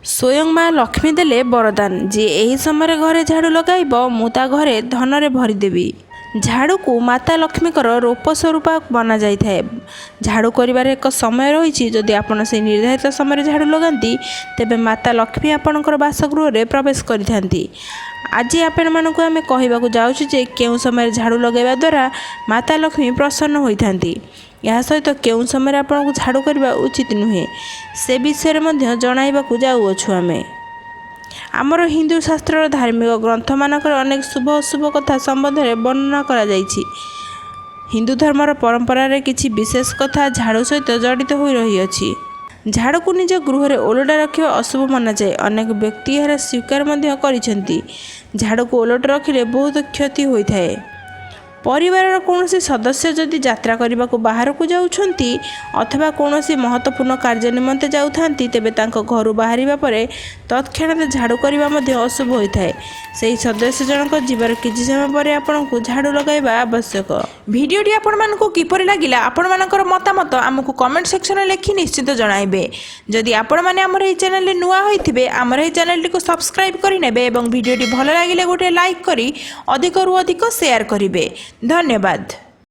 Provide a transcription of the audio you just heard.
ସ୍ୱୟଂ ମା ଲକ୍ଷ୍ମୀ ଦେଲେ ବରଦାନ, ଯିଏ ଏହି ସମୟରେ ଘରେ ଝାଡ଼ୁ ଲଗାଇବ, ମୁଁ ତା ଘରେ ଧନରେ ଭରିଦେବି। ଝାଡ଼ୁକୁ ମାତା ଲକ୍ଷ୍ମୀଙ୍କର ରୂପ ସ୍ୱରୂପ ମନାଯାଇଥାଏ। ଝାଡ଼ୁ କରିବାର ଏକ ସମୟ ରହିଛି। ଯଦି ଆପଣ ସେହି ନିର୍ଦ୍ଧାରିତ ସମୟରେ ଝାଡ଼ୁ ଲଗାନ୍ତି, ତେବେ ମାତା ଲକ୍ଷ୍ମୀ ଆପଣଙ୍କର ବାସଗୃହରେ ପ୍ରବେଶ କରିଥାନ୍ତି। ଆଜି ଆପଣମାନଙ୍କୁ ଆମେ କହିବାକୁ ଯାଉଛୁ ଯେ କେଉଁ ସମୟରେ ଝାଡ଼ୁ ଲଗାଇବା ଦ୍ୱାରା ମାତା ଲକ୍ଷ୍ମୀ ପ୍ରସନ୍ନ ହୋଇଥାନ୍ତି। ଏହା ସହିତ କେଉଁ ସମୟରେ ଆପଣଙ୍କୁ ଝାଡ଼ୁ କରିବା ଉଚିତ ନୁହେଁ, ସେ ବିଷୟରେ ମଧ୍ୟ ଜଣାଇବାକୁ ଯାଉଅଛୁ ଆମେ। ଆମର ହିନ୍ଦୁ ଶାସ୍ତ୍ରର ଧାର୍ମିକ ଗ୍ରନ୍ଥମାନଙ୍କରେ ଅନେକ ଶୁଭ ଅଶୁଭ କଥା ସମ୍ବନ୍ଧରେ ବର୍ଣ୍ଣନା କରାଯାଇଛି। ହିନ୍ଦୁ ଧର୍ମର ପରମ୍ପରାରେ କିଛି ବିଶେଷ କଥା ଝାଡ଼ୁ ସହିତ ଜଡ଼ିତ ହୋଇ ରହିଅଛି। ଝାଡ଼ୁକୁ ନିଜ ଗୃହରେ ଓଲଟା ରଖିବା ଅଶୁଭ ମନାଯାଏ। ଅନେକ ବ୍ୟକ୍ତି ଏହାର ସ୍ୱୀକାର ମଧ୍ୟ କରିଛନ୍ତି। ଝାଡ଼ୁକୁ ଓଲଟ ରଖିଲେ ବହୁତ କ୍ଷତି ହୋଇଥାଏ। ପରିବାରର କୌଣସି ସଦସ୍ୟ ଯଦି ଯାତ୍ରା କରିବାକୁ ବାହାରକୁ ଯାଉଛନ୍ତି ଅଥବା କୌଣସି ମହତ୍ତ୍ୱପୂର୍ଣ୍ଣ କାର୍ଯ୍ୟ ନିମନ୍ତେ ଯାଉଥାନ୍ତି, ତେବେ ତାଙ୍କ ଘରୁ ବାହାରିବା ପରେ ତତ୍କ୍ଷଣାତ୍ ଝାଡ଼ୁ କରିବା ମଧ୍ୟ ଅଶୁଭ ହୋଇଥାଏ। ସେହି ସଦସ୍ୟ ଜଣକ ଯିବାର କିଛି ସମୟ ପରେ ଆପଣଙ୍କୁ ଝାଡ଼ୁ ଲଗାଇବା ଆବଶ୍ୟକ। ଭିଡ଼ିଓଟି ଆପଣମାନଙ୍କୁ କିପରି ଲାଗିଲା, ଆପଣମାନଙ୍କର ମତାମତ ଆମକୁ କମେଣ୍ଟ ସେକ୍ସନରେ ଲେଖି ନିଶ୍ଚିତ ଜଣାଇବେ। ଯଦି ଆପଣମାନେ ଆମର ଏହି ଚ୍ୟାନେଲରେ ନୂଆ ହୋଇଥିବେ, ଆମର ଏହି ଚ୍ୟାନେଲଟିକୁ ସବସ୍କ୍ରାଇବ୍ କରିନେବେ ଏବଂ ଭିଡ଼ିଓଟି ଭଲ ଲାଗିଲେ ଗୋଟିଏ ଲାଇକ୍ କରି ଅଧିକରୁ ଅଧିକ ସେୟାର କରିବେ। ଧନ୍ୟବାଦ।